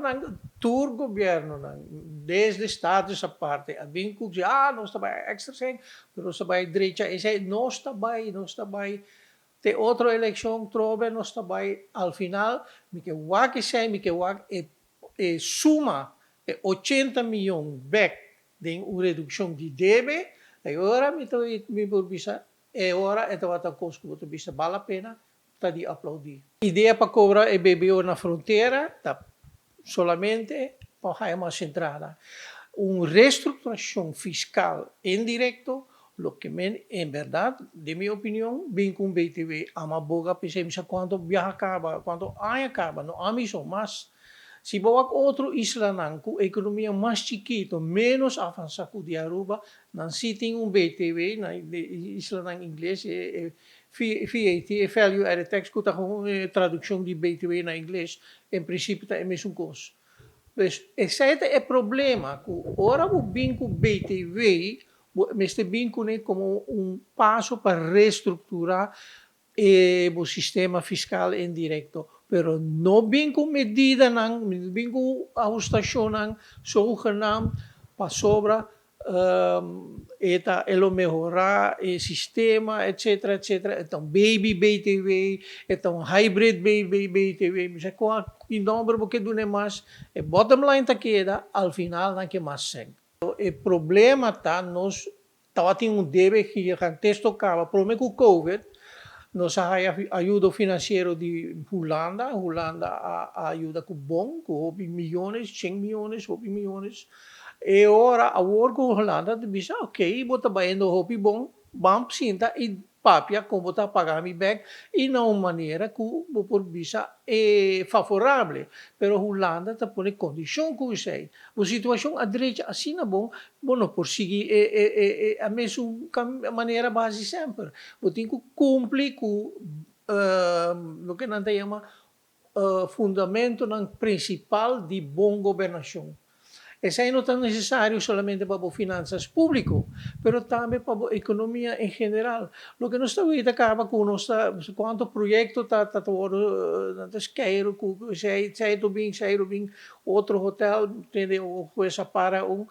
Gobiernonan, tur gobiernonan, desde Status Aparte a bin cu ah, nos ta bay extra cen, pero nos ta bay drecha esey, nos ta bay, nos ta bay te otro eleccion trobe nos ta bay. Al final mi ke wak esey, mi ke wak e e suma, e 80 miyon bek den un reduccion di debe, e ora mi ta mi por bisa, e ora e tabata cos cu bo ta bisa bal la pena, ta di aplaudi. Idea pa cobra e BBO na frontera ta solamente pa haya mas entrada. Un reestructuracion fiscal indirecto, loke men en berdad, den mi opinion, bin cu un BTW ama boga p'esey mi sa cuanto biaha caba, cuanto aña caba, no ami so, mas si bo wak otro islanan cu economia mas chikito, menos avansa cu di Aruba, nan si tin un BTW, na islanan ingles, e VAT, e Value Added Tax, ku ta un tradukshon di BTW na ingles, en prinsipio ta e mesun kos. Pues esei ta e problema, ku ora bo bin ku BTW, bo mester bin kuné komo un paso pa restrukturá e bo sistema fiskal indirekto, pero no bin ku medidanan, no bin ku ahustashonnan zogenaamd pasobra E ta e lo mehorá e sistema etcetera etcetera. E ta un baby BTW, e ta un hybrid baby BTW, mi sa kua ki nomber bo ke dun'e mas, e bottom line ta keda al final nan ke mas sèn. E problema ta nos tabatin un debe gigantesto kaba prome ku covid, nos a haya ayudo finansiero di Hulanda, Hulanda a ayuda ku bon, ku hopi miyones, shen miyones, hopi miyones. E ora awor ku Hulanda ta bisa, ok, bo ta bayendo hopi bon, ban sinta i papia kon bo ta paga mi bek i na un manera ku bo por bisa e favorable. Pero Hulanda ta pone kondishon ku esei. Bo situashon a drecha asina bon, bo no por sigui e e e e a mesun manera bo hasi semper. Bo tin ku kumpli ku loke nan ta yama fundamentonan principal di bon gobernacion. Esei no ta necesario solamente pa bo finanzas publico, pero tambe pa bo economia en general. Loke nos ta weta caba cu nos ta cuanto proyecto ta ta wordo nan ta skeiro cu esei esei lo bin esei lo bin otro hotel tende un hues a para un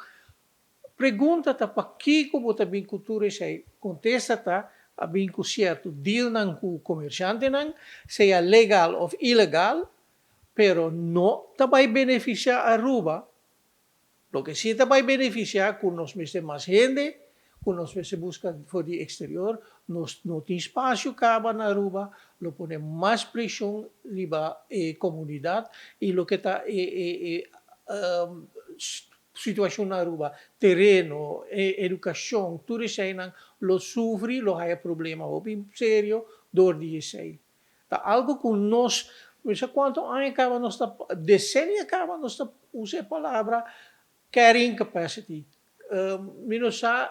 Pregunta ta pakiko bo ta bin ku tur esei? Kontesta ta, a bin ku sierto dealnan ku komershantenan, sea legal òf ilegal, pero no ta bai benefisiá Aruba. Loke si ta bai benefisiá ku nos mester mas hende, ku nos mester buska for di eksterior, nos no tin spasio kaba na Aruba, lo pone mas preshon riba e komunidat i loke ta e e Situacion na Aruba, tereno, educacion, tur eseinan lo sufri, lo haya problema hopi serio door di esei. Ta algo cu nos, mi sa cuanto aña caba nos ta, decennia caba nos ta usa e palabra carrying capacity. Mi no sa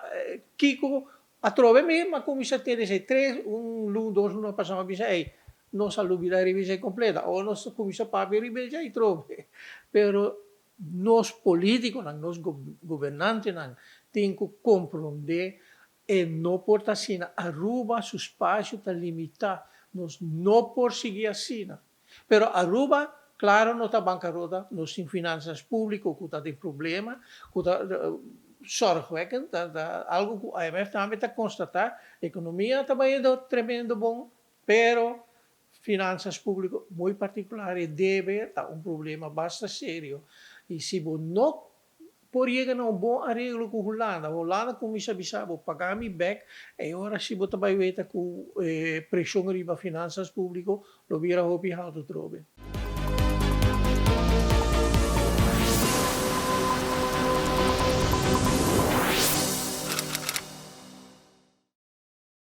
kico atrobe mi a cuminsa tende esei tres, un luna, dos luna pasa mi a bisa ey, nos a lubida riba esei completa o nos a cuminsa papia riba esei atrobe. Pero Nos politiconan, nos gobernantenan tin cu comprende e no por ta asina. Aruba su spacio ta limita, nos no por sigui asina. Pero Aruba, claro no ta bancarota, nos tin finanzas publico cu ta den problema, cu ta zorgwekkend, ta algo cu IMF tambe ta constata, economia ta bayendo tremendo bon, pero Finanzas público, muy particular e debe, ta un problema basta serio. Y si bo no por yega na un bon areglo cu Hulanda, Hulanda cuminsa bisa bo paga mi bek, e ora si bo ta bay weta cu e presion riba finanzas público lo bira hopi halto trobe.